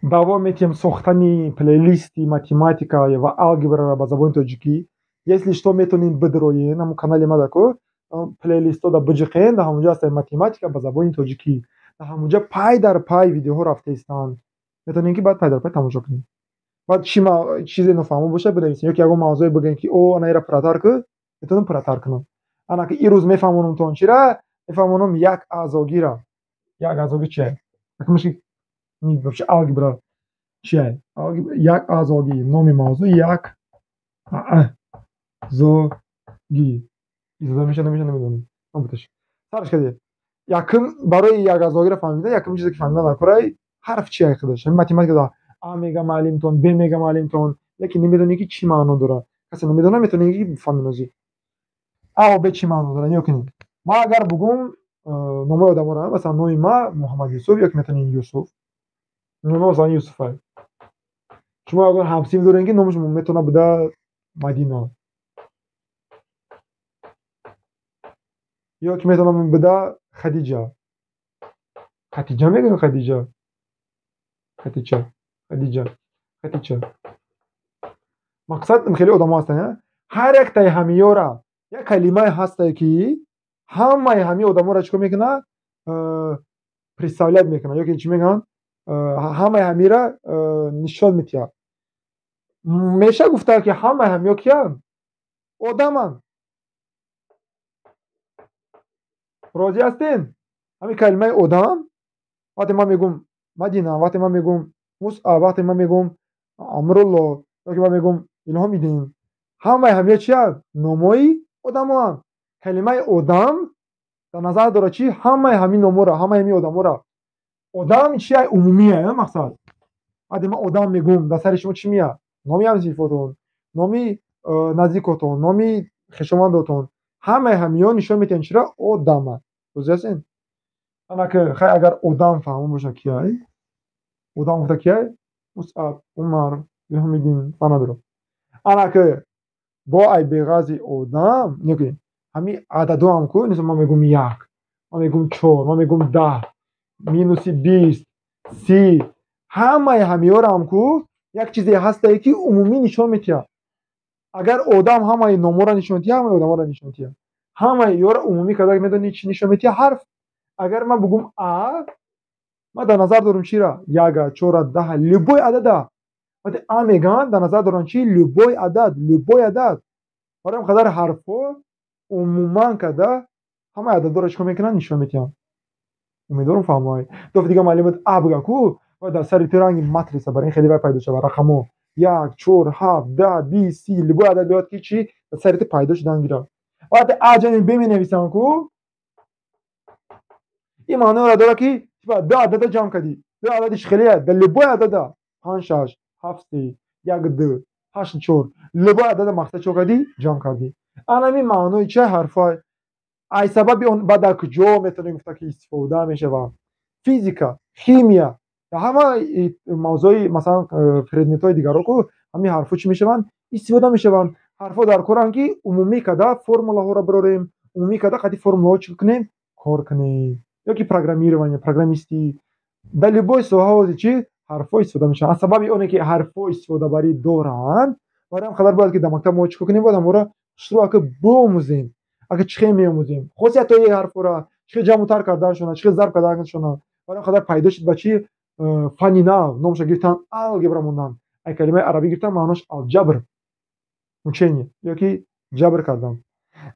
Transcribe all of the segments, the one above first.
Давом метиҳем сохтани плейлисти математика ва алгебраро ба забони тоҷикӣ. Если что, метавонед бидроен ҳамун канали ма даку плейлистҳо да биҷиқен, дар ҳамунҷо ҳаста математика ба забони тоҷикӣ. Дар ҳамунҷа пай дар пай видеоҳо рафта истанд. Метавонед, ки баъд пай дар пай тамошо кунед. Баъд чӣ чизе нофаҳмо бошад, бинависед, ё ки ягон мавзӯе бигӯем, ки о, ана ира пурратар кӯ, метавонам пурратар кунам. Ана ки ирӯз мефаҳмонамтон чира? Мефаҳмонам як аъзогира. Як аъзоги чия? Вообще алгебра чия? Як аъзогӣ, номи мавзӯъ як аъзогӣ. Изода меша, намеша, намедонам. Набуташ. Сарш кардед. Якум, барои як аъзогиро фаҳмидан, якум чизе ки фаҳмидан дар кораи ҳарф чия худаш. Ҳамин математикада А мега маълимтон, Б мега маълимтон, лекин намедонӣ, ки чӣ маъно дорад. Касе намедонад, метавонӣ ки бифаҳмӣ нозӣ. А ва Б чӣ маъно дорад? Нигоҳ кунед. Ма агар бугум номои одаморо, масалан, номи ма Муҳаммад Юсуф, ё ки метавонед Юсуф. Номи ма, масалан, Юсуфай. Шумо агар ҳамсинф дорем, ки номаш метавонад буда Мадина. Ё ки метавонад буда Хадиҷа. Хатиҷа мегӯем, Хадиҷа. Хатича. Хадиҷа. Хатича. Мақсад, хеле одамо ҳастанд. Ҳар яктаи ҳамиёра як калимае ҳастае, ки ҳамаи ҳамин одаморо чӣ кор мекунад? Представлять мекунад, ё ки чӣ мегӯянд? Ҳамаи ҳамира нишон медиҳад. Меша гуфта, ки ҳамаи ҳамиё киянд? Одаманд. Розӣ ҳастен? Ҳамин калимаи одам, вақте ман мегӯм Мадина, вақте ман мегӯм Мусъаб, вақте ман мегӯм Амрулло, ё ки ман мегӯм Илҳомиддин, ҳамаи ҳамиё чиянд? Номҳои одамоанд. Калимаи одам дар назар дорад чӣ? Ҳамаи ҳамин номҳоро, ҳамаи ҳамин одаморо. Одам чия? Умумия, мақсад. Вақте ман одам мегӯм, дар сари шумо чӣ меяд? Номи ҳамсинфотон, номи наздикотон, номи хешовандотон. Ҳамаи ҳамиё нишон медиҳанд чиро? Одама. Розӣ ҳастен? Ана ки хай, агар одам фаҳмо боша, кияй? Одам гуфта кияй? Мусъаб, Умар, Илҳомиддин, фарқ надорад. Ана ки бо ай беғарзи одам, нигоҳ кунед, ҳамин ададоам ку, мисол, ман мегӯм як, ман мегӯм чор, ман мегӯм 10, минуси 20, 30, ҳамаи ҳамиёрам ку як чизе ҳастае, ки умумӣ нишон медиҳад. Агар одам ҳамаи номҳоро нишон диҳад, ҳамаи одаморо нишон медиҳад. Ҳамаи ёро умумӣ карда, медонӣ чӣ нишон медиҳад? Ҳарф. Агар ман бугум А, ман дар назар дорам чира? Яка, чора, 10, любой адада. Вақте А мегӯянд, дар назар доранд чӣ? Любой адад, любой адад. Барои ҳам қадар ҳарфҳо умуман карда ҳамаи ададҳоро чӣ кор мекунанд? Нишон медиҳанд. Умедворам, фаҳмоед. Дофи дига маълумот А буга ку, бояд дар сари ту ранги матрица барои ин хеле вай пайдо шавад, рақамҳо. Як, чор, ҳафт, 10, 20, 30, любой адад биёяд, ки чӣ дар сари ту пайдо шудан гирад. Вақте А ҷамъи Б менависам ку, ин маъноро дорад, ки типа ду адада ҷамъ кардӣ. Ду адади чӣ хеле? Дар любой адада. Панҷ, шаш, ҳафт, се, як, ду, ҳашт, чор. Любой адада, мақсад, чӣ кардӣ? Ҷамъ кардӣ. Ана ҳамин маънои чӣ ҳарфҳо. Ай сабаби он баъд дар куҷо метавонем гуфта, ки истифода мешавад? Физика, химия, дар ҳама мавзӯи, масалан, предметҳои дигарро ку ҳамин ҳарфҳо чӣ мешаванд? Истифода мешаванд. Ҳарфҳо дар коранд, ки умумӣ карда формулаҳоро бирорем, умумӣ карда қати формулаҳо чӣ кунем? Кор кунем. Ё ки программирование, программистӣ. Дар любой соҳа ҳози чӣ ҳарфҳо истифода мешаванд. Аз сабаби оне ки ҳарфҳо истифодабарӣ доранд, барои ҳам қадар бояд, ки дар мактаб мо чӣ кор кунем? Бояд ҳамонро хушрӯ ака биомӯзем. Ака чӣ хел меомӯзем? Хосиятҳои ҳарфҳоро, чӣ хел ҷамъу тарк карданашона, чӣ хел зарб карданашона. Барои ҳам қадар пайдо шуд ба чӣ фанни нав, номашро гирифтан алгебра монданд. Ай калимаи арабӣ гирифтан, маънош алҷабр, мучение ё ки ҷабр кардан.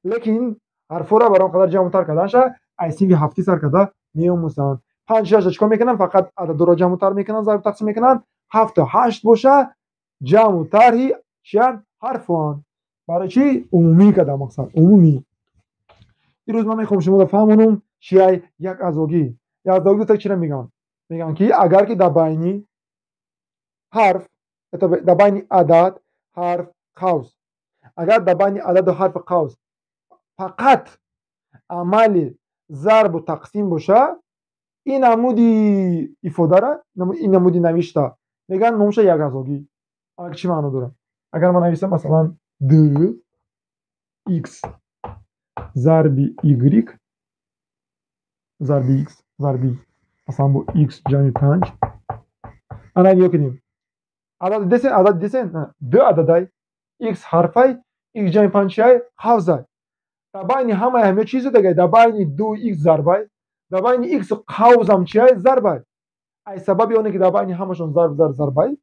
Лекин ҳарфҳоро барои он қадар ҷамъу тарк карданаша ай синфи ҳафтӣ сар карда меомӯзанд. Панҷ, шаша чӣ кор мекунанд? Фақат ададҳоро ҷамъу тарк мекунанд, зарб тақсим мекунанд. Ҳафту ҳашт боша, ҷамъу тарҳи чиянд? Ҳарфҳоанд. Барои чӣ? Умумӣ карда, мақсад, умумӣ. Ирӯз ман мехоҳам шуморо фаҳмонам чияй як аъзогӣ. Як аъзогӣ гуфта чиро мегӯянд? Мегӯянд, ки агар ки дар байни ҳарф, дар байни адад, ҳарф, қавс, агар дар байни ададу ҳарфу қавс фақат амали зарбу тақсим боша, ин намуди ифодара, ин намуди навишта мегӯянд, номаша як аъзогӣ. Чӣ маъно дорад? Агар ман нависам, масалан, д икс зарби y зарби x зарби, масалан, бо x ҷамъи панҷ Ана нигоҳ кунем. Адад десен, адад десен, ду ададай, x ҳарфай, x ҷамъи панҷ чиай? Қавзай. Дар байни ҳамаи ҳамиё чиз дагай? Дар байни ду x зарбай, дар байни x қавзам чиай? Зарбай. Ай сабаби оне ки дар байни ҳамашон зарб, зарб, зарбай,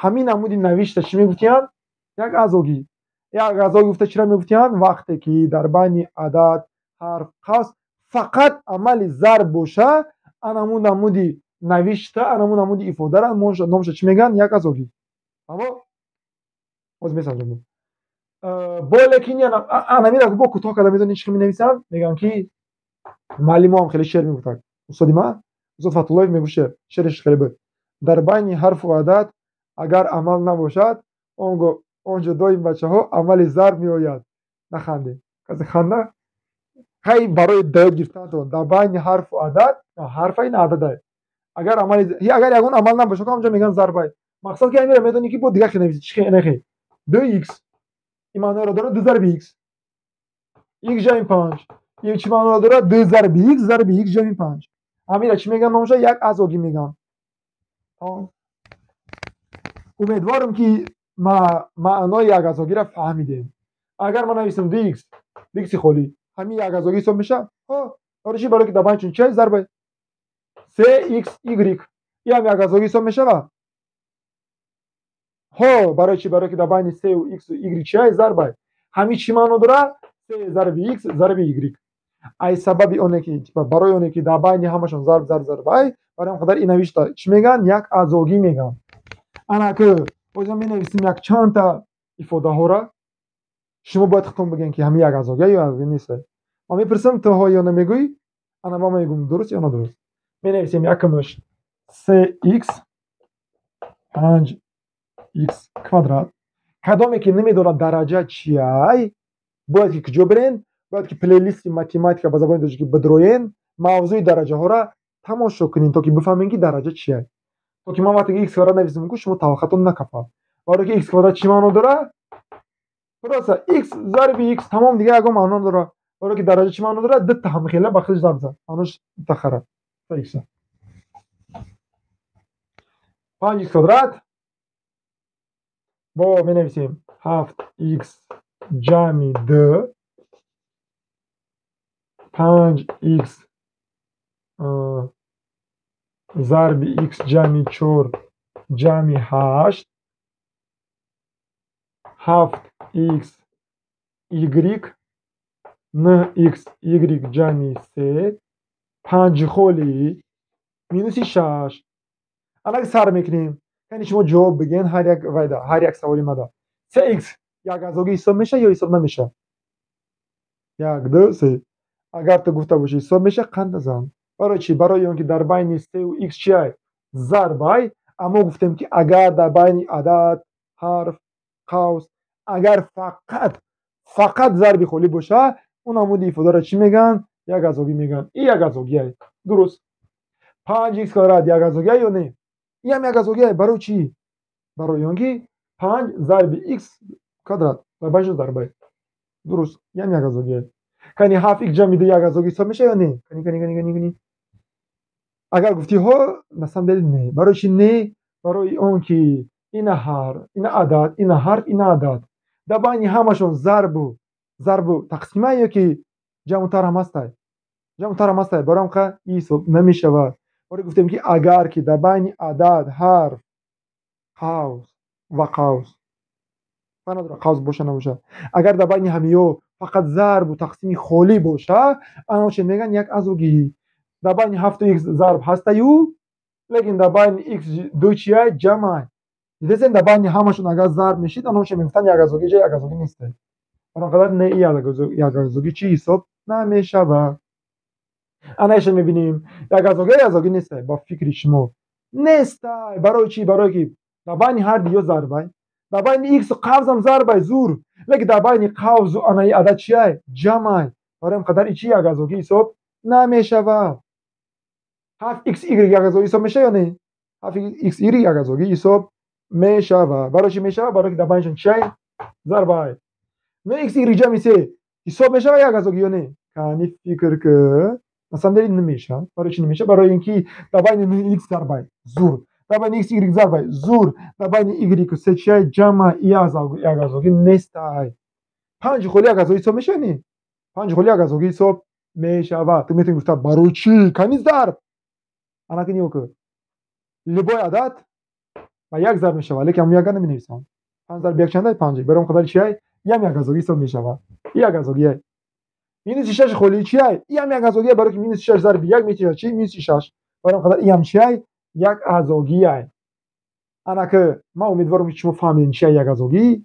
ҳамин намуди навишта чӣ мегуфтиянд? Як азогӣ. Як азогӣ гуфта чиро мегуфтиянд? Вақте ки дар байни адад, ҳарф, қавс фақат амали зарб боша, анамун намуди навишта, анамун намуди ифодара номша чӣ мегӯянд? Як азогӣ. Аммо боз месанҷам. Бо лекин анамира бо кӯтоҳ карда медонӣ чӣ менависанд? Мегӯянд ки муаллимо ҳам хеле шеър мегуфтанд. Устоди ман, устод Фатуллоев мегуфт шеър, шеъреш хеле буд. Дар байни ҳарфу адад агар амал набошад, он ҷо доим бачаҳо амали зарб меояд. Нахандем. Касе ханда? Хай, барои даёд гирифтанатон дар байни ҳарфу адад, ҳарфа ин ададай. Агар амали, агар ягон амал набошад, ҳамҷо мегӯянд зарбай. Мақсад ки ҳамира медонӣ ки бо дигар хел нависӣ. Чӣ хел? Нахе. 2x ин маъноро дорад, ду зарби x. X ҷамъи панҷ. Ин чӣ маъноро дорад? Ду зарби x зарби x ҷамъи панҷ. Ҳамира чӣ мегӯянд номша? Як азогӣ мегӯянд. Умедворам ки маънои як азогиро фаҳмидем. Агар ман нависам 2x, 2x холӣ, ҳамин як азогӣ ҳисоб мешавад? Ҳо, барои чӣ? Барои ки дар байнашон чӣ? Зарба. 3x y ин ҳам як азогӣ ҳисоб мешавад? Ҳо, барои чӣ? Барои ки дар байни сеу иксу y чӣ? Зарбай. Ҳамин чӣ маъно дорад? Се зарби x зарби y. Ай сабаби оне ки, барои оне ки дар байни ҳамашон зарб, зарб, зарбай, барои ҳам қадар ин навишта чӣ мегӯянд? Як азогӣ мегӯянд. Ана ки боз ман менависем як чандта ифодаҳоро, шумо бояд худтон бигӯед ки ҳамин як азогия ё азогӣ нест. Ман мепурсам, ту ҳо ё намегӯӣ, ана ман мегӯм дуруст ё нодуруст. Менависем: якумаш се икс панҷ икс квадрат. Кадоме ки намедонад дараҷа чиай, бояд ки куҷо бирен? Бояд ки плейлисти математика ба забони тоҷикӣ бидроен, мавзӯи дараҷаҳоро тамошо кунед, то ки бифаҳмем ки дараҷа чиай, то ки ман вақте ки икс квадрат нависам, ку шумо таваққатон накафад. Барои ки икс квадрат чӣ маъно дорад? Просто икс зарби икс, тамом, дигар ягон маъно надорад. Барои ки дараҷа чӣ маъно дорад? Дута ҳамхела ба худаш зарб зад, маънош дута хара икса. Панҷ икс квадрат, бо менависем ҳафт икс ҷамъи д панҷ икс зарби икс ҷамъи чор ҷамъи ҳашт, ҳафт икс игрик, нӯҳ икс игрик ҷамъи се, панҷ холи, минуси шаш. Анак сар мекунем. Яъне шумо ҷавоб бигӯен ҳар як вайда, ҳар як саволи мада. Се икс як азогӣ ҳисоб мешавад ё ҳисоб намешавад? Як, ду, се. Агар ту гуфта бошӣ ҳисоб мешавад, қанд зан. Барои чӣ? Барои он ки дар байни сеу икс чиай? Зарбай. Аммо гуфтем ки агар дар байни адад, ҳарф, қавс агар фақат зарби холӣ бошад, он намуди ифодаро чӣ мегӯянд? Як азогӣ мегӯянд. И як азогиай, дуруст. Панҷ икс квадрат як азогиай ё не? Иам як азогиай. Барои чӣ? Барои он ки панҷ зарби икс квадрат, дар байнашон зарбай, дуруст, иам як азогиай. Кани, ҳафт икс ҷамъи ду як азогӣ ҳисоб мешавад ё не? Кани, кани, кани, кани, кани. Агар гуфтӣ ҳо, на самом деле не. Барои чӣ не? Барои он ки ина ҳарф, ина адад, ина ҳарф, ина адад, дар байни ҳамашон зарбу зарбу тақсима ё ки ҷамъу тарҳам ҳастай? Ҷамъу тарҳам ҳастай. Барои ҳам қа ҳисоб намешавад. Барои гуфтем ки агар ки дар байни адад, ҳарф, қавс ва қавс, фарқ надорад қавс боша набоша, агар дар байни ҳамиё фақат зарбу тақсими холӣ боша, аноче мегӯянд як азогӣ. Дар байни ҳафту икс зарб ҳастаю, лекин дар байни икс ду чиай? Ҷамъай. Дидесен, дар байни ҳамашон агар зарб мешид, аноче мегуфтанд як азогӣ, ҷа як азогӣ несте. Барои қадар не, як азогӣ чӣ ҳисоб намешавад. Анаиша мебинем, як азогӣ, як азогӣ несте. Ба фикри шумо, нестай. Барои чӣ? Барое ки дар байни ҳар диё зарбай, дар байни иксу қавзам зарбай, зур, лекин дар байни қавзу анаи адад чиай? Ҷамъай. Барои ҳам қадар и чӣ як азогӣ ҳисоб намешавад. Ҳафт икс игрек як азогӣ ҳисоб мешавад ё не? Ҳафт икс игрек як азогӣ ҳисоб мешавад. Барои чӣ мешавад? Барое ки дар байнашон чиай? Зарбай. Нӯ икс игрек ҷамъи се ҳисоб мешавад як азогӣ ё не? Кани, фикр ки. На самом деле намешавад. Барои чӣ намешавад? Барои ин ки дар байни нӯ икс зарбай, зур, Дар байни x y зарбай зур, дар байни y се чиай ҷамъ, и як азогӣ нестай. Панҷ холи як азогӣ ҳисоб мешавад не? Панҷ холи як азогӣ ҳисоб мешавад. Ту метавонӣ гуфта барои чӣ? Кани зарб. Анаки нигоҳ кун. Любой адад ба як зарб мешавад, лекин ҳамон яка наменависам. Панҷ зарби як чандай? Панҷ. Барои он қадар чиай? Ям як азогӣ ҳисоб мешавад. Як азогӣ. Минуси шаш холи чиай? Ям як азогӣ, барои ки минуси шаш зарби як мешавад чӣ? Минуси шаш. Барои он қадар ям чиай? Як азогиай. Анаки ман умедворам, ки шумо фаҳмидем чиай як азогӣ.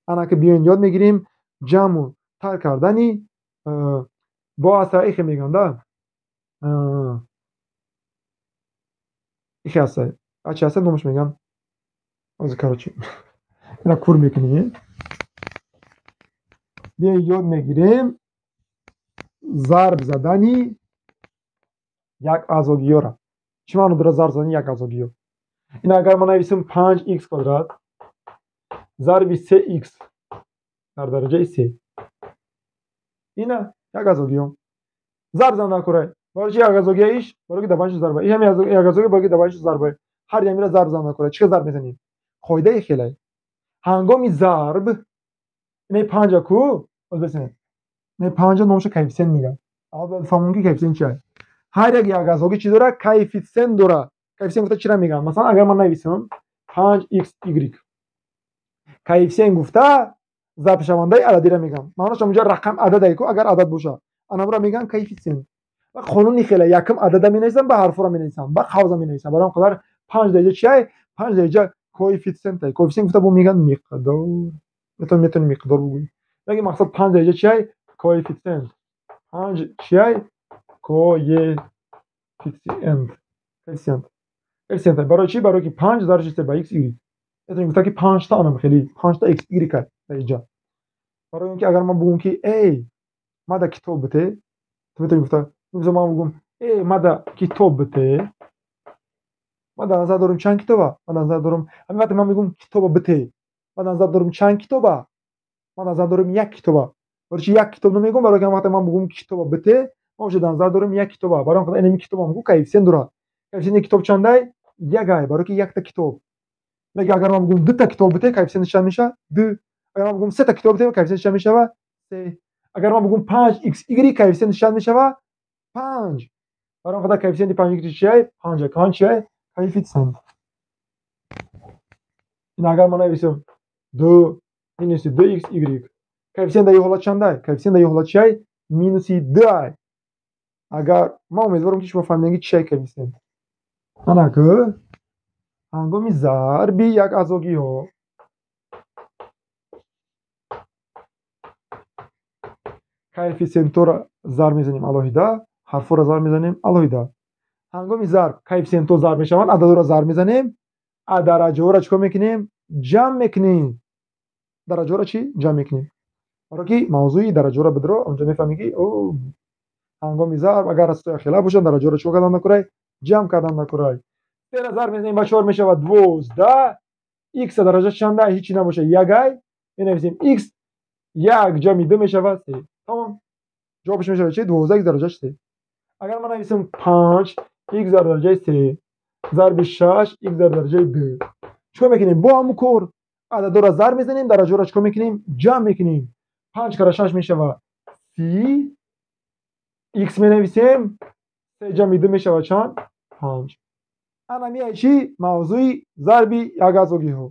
Анаки биёин ёд мегирем ҷамъу тар кардани бо аса ихе мегӯям да. Ихе аса. Ачи аса номаш мегӯям. Ҳозир короче. Ина кур мекунем. Биёин ёд мегирем зарб задани як азогиёра. Чӣ маъно дорад зарб задани як азогиё? Ин агар ман нависам 5x квадрат зарби 3x дар дараҷаи 3. Ина як азогиё. Зарб зан накурай. Барои чи як азогия иш? Барои ки дар байнаш зарба. Ин ҳам як азогия, барои ки дар байнаш зарба. Ҳар ямира зарб зан накурай. Чӣ зарб мезанем? Қоидаи хелай. Ҳангоми зарб инаи панҷа ку? Боз бисинед. Инаи панҷа номаша коэффисиент мегӯянд. Аввал бояд фаҳмем, ки коэффисиент чи аст. Ҳар як азогӣ чӣ дорад? Коэффисиент дорад. Коэффисиент гуфта чиро мегӯянд? Масалан, агар ман нависам 5xy, коэффисиент гуфта зарбшавандаи ададиро мегӯям. Маънош ҳамонҷо рақам ададае ку, агар адад бошад, анамро мегӯянд коэффисиент. Ва қонуни хеле якум адада менависам, ба ҳарфҳоро менависам, ба қавза менависам. Барои он қадар 5 дараҷа чиай? 5 дараҷа коэффисиент. Коэффисиент гуфта бо мегӯянд миқдор. Метавонем миқдор бигӯем. Лекин мақсад 5 дараҷа чиай? Коэффисиент. 5 чиай? Коэффисиент. Коэффисиент. Коэффисиент. Барои чӣ? Барои ки 5 зарб шуда ба x y. Метавонем гуфта, ки 5 та анам хеле 5 та x y дараҷа. Барои он ки агар ман бигӯям, ки эй, мада китоб бите, ту метавонӣ гуфта, мисол ман бигӯям, эй, мада китоб бите, ман дар назар дорам чанд китоба? Ман дар назар дорам, ҳамин вақте ман мегӯям китоба бите, ман дар назар дорам чанд китоба? Ман дар назар дорам як китоба. Барои чи як китоб намегӯям? Барои ки вақте ман бигӯям китоба бите, ман уже дар назар дорам як китоба. Барои он қадар инами китобам гӯ коэффисиент дорад. Коэффисиенти китоб чандай? Ягай, барои ки якта китоб. Лекин агар ман бигӯям дута китоб бите, коэффисиенташ чанд мешавад? Ду. Агар ман бигӯям сета китоб бите, коэффисиенташ чанд мешавад? Се. Агар ман бигӯям 5 x y, коэффисиенташ чанд мешавад? Панҷ. Барои он қадар коэффисиенти 5 x чиай? Панҷ. Панҷ чиай? Коэффисиент. Ин агар ман нависам ду минуси ду x y, коэффисиент дар ин ҳолат чандай? Коэффисиент дар ин ҳолат чиай? Минуси ду ай. Агар ман умедворам, ки шумо фаҳмидем, ки чиай коэффисиент. Анаку ҳангоми зарби як азогиҳо коэффисиентҳоро зарб мезанем алоҳида, ҳарфҳоро зарб мезанем алоҳида. Ҳангоми зарб коэффисиентҳо зарб мешаванд, ададҳоро зарб мезанем, а дараҷаҳоро чӣ кор мекунем? Ҷамъ мекунем. Дараҷаҳоро чӣ? Ҷамъ мекунем. Барои ки мавзӯи дараҷаҳоро бидро, онҷо мефаҳмӣ, ки ҳангоми зарб агар ҳастҳои якхела бошанд, дараҷаҳоро чӣ кор кардан накурай? Ҷамъ кардан накурай. Сера зарб мезанем ба чор, мешавад 12. Икс дараҷа чанда? Ҳичи набошад, ягай. Менависем икс, як ҷамъи ду мешавад се. Тамом. Ҷавобаш мешавад чи? 12 икс дараҷаш се. Агар ман нависам 5 икс дар дараҷаи се зарби 6 икс дар дараҷаи ду, чӣ кор мекунем? Бо ҳамун кор ададҳоро зарб мезанем, дараҷаҳоро чӣ кор мекунем? Ҷамъ мекунем. Панҷ кара шаш мешавад 30, икс менависем, се ҷамъи ду мешавад чанд? Панҷ. Ана миай чӣ? Мавзӯи зарби яказогиҳо.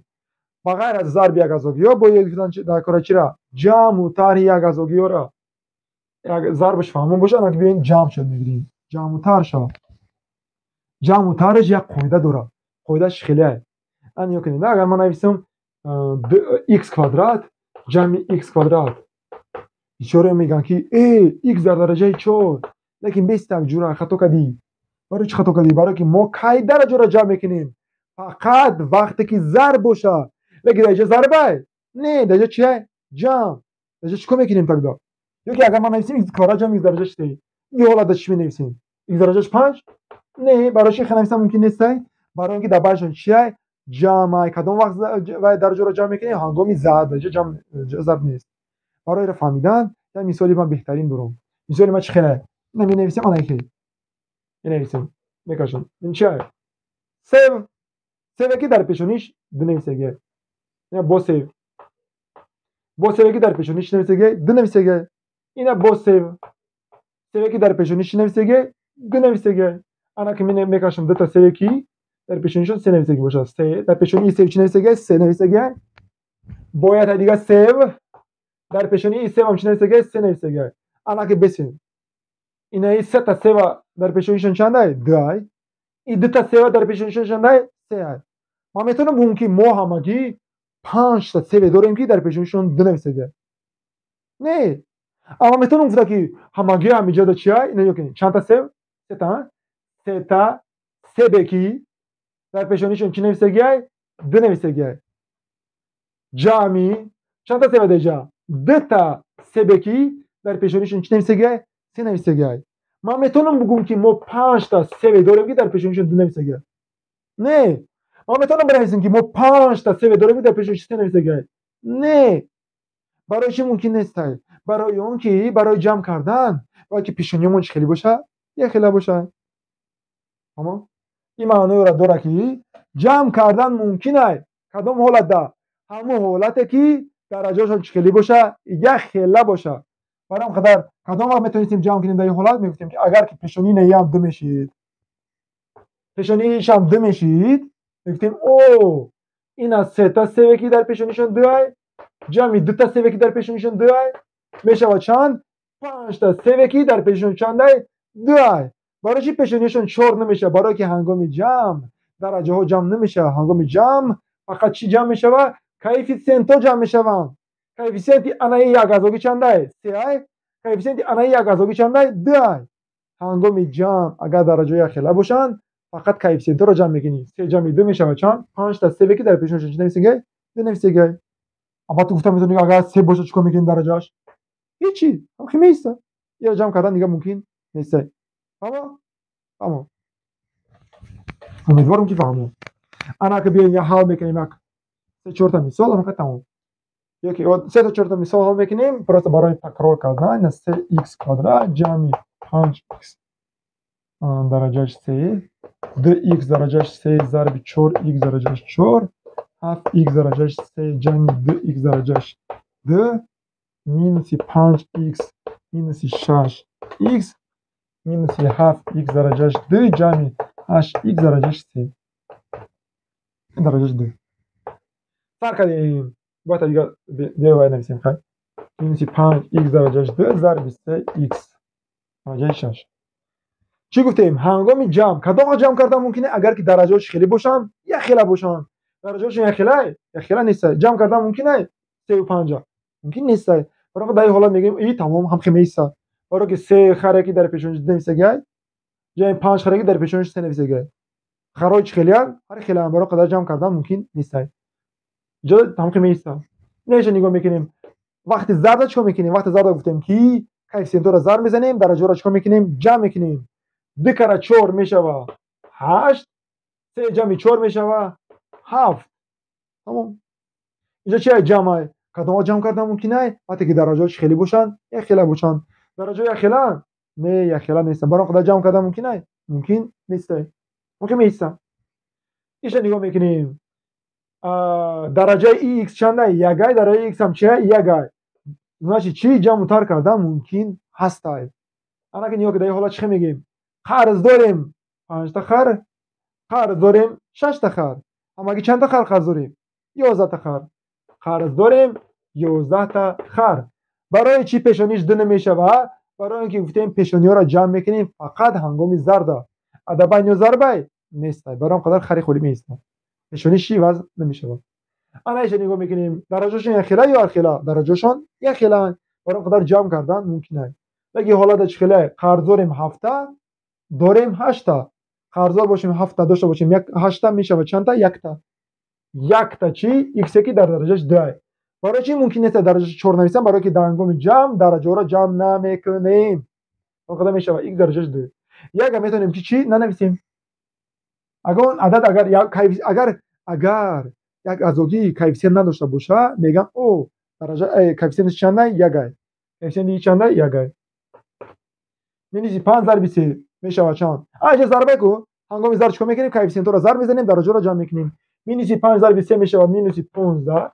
Ба ғайр аз зарби яказогиҳо бо ёд гирифтан дар кора чира? Ҷамъу тарҳи яказогиҳоро. Зарбаш фаҳмон бошад, ана биёин ҷамъ шуд мегирем. Ҷамъу тарҳ шавад. Ҷамъу тарҳаш як қоида дорад. Қоидааш хеле. Ана нигоҳ кунед, агар ман нависам х квадрат ҷамъи х квадрат, бисёре мегӯянд, ки э, х дар дараҷаи чор. Лекин бестак, ҷура, хато кардӣ. Барои чӣ хато кардӣ? Барое ки мо кай дараҷаро ҷамъ мекунем? Фақат вақте ки зарб бошад. Лекин дар инҷа зарбай? Не, дар инҷа чия? Ҷамъ. Дар инҷа чӣ кор мекунем тогда? Ё ки агар ман нависем х квадрат ҷамъ х дараҷаи се, ин ҳолатда чӣ менависем? Х дараҷаш панҷ? Не, барои чӣ нависам мумкин нестай? Барои он ки дар байнашон чиай? Ҷамъай. Кадом вақт дараҷаро ҷамъ мекунем? Ҳангоми зарб. Дар инҷа ҷамъ, зарб нест. Барои инро фаҳмидан як мисоли ман беҳтарин дорам. Мисоли ман чӣ хеле? Ина менависем, ана хел менависем, мекашам. Ин чиай? Се. Севе ки дар пешониш ду нависагиай. Ина бо сев. Бо севе ки дар пешониш чӣ нависагиай? Ду нависагиай. Ина бо сев. Севе ки дар пешониш чӣ нависагиай? Ду нависагиай. Ана ки мекашам дута севе ки дар пешонишон се нависагӣ бошад. Се дар пешонии сев чӣ нависагиай? Се нависагиай. Бояд дига сев дар пешонии севам чӣ нависагиай? Се нависагиай. Ана ки бесем. Инаи сета сева дар пешонишон чандай? Дуай. И дута сева дар пешонишон чандай? Сеай. Ман метавонам бигӯм, ки мо ҳамагӣ панҷта севе дорем, ки дар пешонишон ду нависагиай? Не. Аммо метавонам гуфта, ки ҳамагӣ ҳамиҷода чиай? Ина ёкин. Чандта сев? Сета. Сета себе ки дар пешонишон чӣ нависагиай? Ду нависагиай. Ҷамъи чандта сева деҷа? Дута себе ки дар пешонишон чӣ нависагиай? Се нависагиай. Ман метавонам бигӯм, ки мо панҷта севе дорем, ки дар пешонишон ду нависагиай? Не. Ман метавонам бинависем, ки мо панҷта севе дорем, ки дар пешонишон се нависагиай? Не. Барои чӣ мумкин нестай? Барои он ки барои ҷамъ кардан бояд ки пешониёмон чӣ хеле боша? Як хела боша. Тамом? Ин маъноеро дорад, ки ҷамъ кардан мумкин ай. Кадом ҳолатда? Ҳамон ҳолате ки дараҷаҳошон чӣ хеле боша? Як хела боша. Барои ҳам қадар кадом вақт метавонистем ҷамъ кунем дар ин ҳолат? Мегуфтем, ки агар ки пешонии неям ду мешид, пешониишам ду мешид, мегуфтем, о, ина сета севе ки дар пешонишон дуай, ҷамъи дута севе ки дар пешонишон дуай, мешавад чанд? Панҷта севе ки дар пешонишон чандай? Дуай. Барои чӣ пешонишон чор намешавад? Барое ки ҳангоми ҷамъ дараҷаҳо ҷамъ намешавад. Ҳангоми ҷамъ фақат чӣ ҷамъ мешавад? Коэффисиентҳо ҷамъ мешаванд. Коэффисиенти анаи як азогӣ чандай? Сеай. Коэффисиенти анаи як азогӣ чандай? Дуай. Ҳангоми ҷамъ агар дараҷаҳо якхела бошанд, фақат коэффисиентҳоро ҷамъ мекунӣ. Се ҷамъи ду мешавад чанд? Панҷта севе ки дар пешонишон чӣ нависагиай? Ду нависагиай. Албатта, гуфта метавонӣ, агар се бошад, чӣ кор мекунем дараҷааш? Ҳечи, ҳамхи меиста. Иро ҷамъ кардан дига мумкин нестай. Фаҳмо? Фаҳмо. Умедворам, ки фаҳмо. Ана ки биёем, як ҳал мекунем, як се чорта мисол, ҳамақа тамом. Ёки сета чорта мисол ҳал мекунем, просто барои такрор кардан. Ина се икс квадрат ҷамъи панҷ икс дараҷаш се, ду икс дараҷаш се зарби чор икс дараҷаш чор, ҳафт икс дараҷаш се ҷамъи ду икс дараҷаш ду минуси панҷ икс минуси шаш икс минуси ҳафт икс дараҷаш ду ҷамъи ҳашт икс дараҷаш се дараҷаш ду. Сар кардем. Бояд дига биё вай нависем, хай. Минуси панҷ икс дараҷаш ду зарби се икс дараҷаи шаш. Чӣ гуфтем? Ҳангоми ҷамъ кадом вақт ҷамъ кардан мумкин? Агар ки дараҷаҳо чӣ хеле бошанд? Як хела бошанд. Дараҷаҳошон як хелай? Як хела нестай. Ҷамъ кардан мумкин ай? Севу панҷа мумкин нестай. Барои дар ин ҳолат мегӯем, и тамом, ҳамхе меиста. Барое ки се харе ки дар пешониш ду нависагиай, ҷамъи панҷ харе ки дар пешониш се нависагиай. Харои чӣ хелиянд? Ҳар хелаанд. Барои қадар ҷамъ кардан мумкин нестай. Иҷо ҳамхе меиста. Инаиша нигоҳ мекунем. Вақти зарба чӣ кор мекунем? Вақти зарба гуфтем, ки коэффисиентҳоро зарб мезанем, дараҷаҳоро чӣ кор мекунем? Ҷамъ мекунем. Ду кара чор мешавад ҳашт, се ҷамъи чор мешавад ҳафт. Тамом. Инҷо чи ай? Ҷамъ ай. Кадом вақт ҷамъ кардан мумкин ай? Вақте ки дараҷаҳо чӣ хеле бошанд? Як хела бошанд. Дараҷаҳо як хелаанд? Не, як хела нестанд. Барои он қадар ҷамъ кардан мумкин ай? Мумкин нестай. Мумкин меиста. Иша нигоҳ мекунем. Дараҷаи икс чандай? Ягай. Дараҷаи икс ҳам чия? Ягай. Значит, чӣ ҷамъу тар кардан мумкин ҳастай. Ана ки нигоҳ ки дар ин ҳолат чӣ хел мегӯем? Қарз дорем панҷта хар, қарз дорем шашта хар. Ҳамагӣ чандта хар қарз дорем? 11-та хар. Қарз дорем 11-та хар. Барои чӣ пешониш ду намешавад? Барои он ки гуфтем, пешониҳоро ҷамъ мекунем фақат ҳангоми зарда. Адабайн ё зарбай нестай. Барои он қадар хари холӣ меистад. Пешониш чӣ вазн намешавад. Ана иша нигоҳ мекунем. Дараҷашон якхела ё ҳархела? Дараҷашон якхелаанд. Барои он қадар ҷамъ кардан мумкин ай. Лекин ҳолата чӣ хеле? Қарз дорем ҳафта, дорем ҳашта. Қарздор бошем ҳафта, дошта бошем ҳашта, мешавад чандта? Якта. Якта чӣ? Иксе ки дар дараҷаш дуай. Барои чӣ мумкин нест дараҷаи чор нависам? Барое ки дар ҳангоми ҷамъ дараҷаҳоро ҷамъ намекунем. Он қадар мешавад икс дараҷаш ду. Яга метавонем ки чӣ нанависем. Агар он адад агар як азогӣ коэффисиент надошта боша, мегӯям, о, дараҷа коэффисиенташ чандай? Ягай. Коэффисиенти чандай? Ягай. Минуси панҷ зарби се мешавад чанд? А, инҷа зарбе ку. Ҳангоми зарб чикор мекунем? Коэффисиентҳоро зарб мезанем, дараҷаро ҷамъ мекунем. Минуси 5 зарби 3 мешавад минуси 15,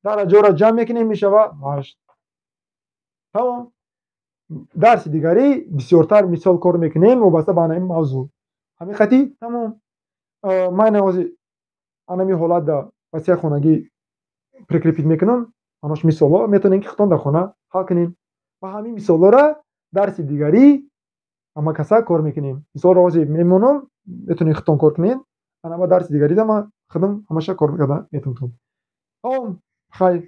дараҷаро ҷамъ мекунем, мешавад 8. Тамом. Дарси дигарӣ бисёртар мисол кор мекунем вобаста ба ҳамин мавзӯъ. Ҳамин хати тамом. Ман ҳозир анами ҳолат да васияи хонагӣ прикрепить мекунам. Анош мисолҳо метавонем, ки худтон дар хона ҳал кунем ва ҳамин мисолҳоро дарси дигарӣ ҳамакаса кор мекунем. Мисолро ҳозир мемонам, метавонед худтон кор кунед. Ана ба дарси дигарида ман худам ҳамаша кор карда метавонам. Тамом, хайр.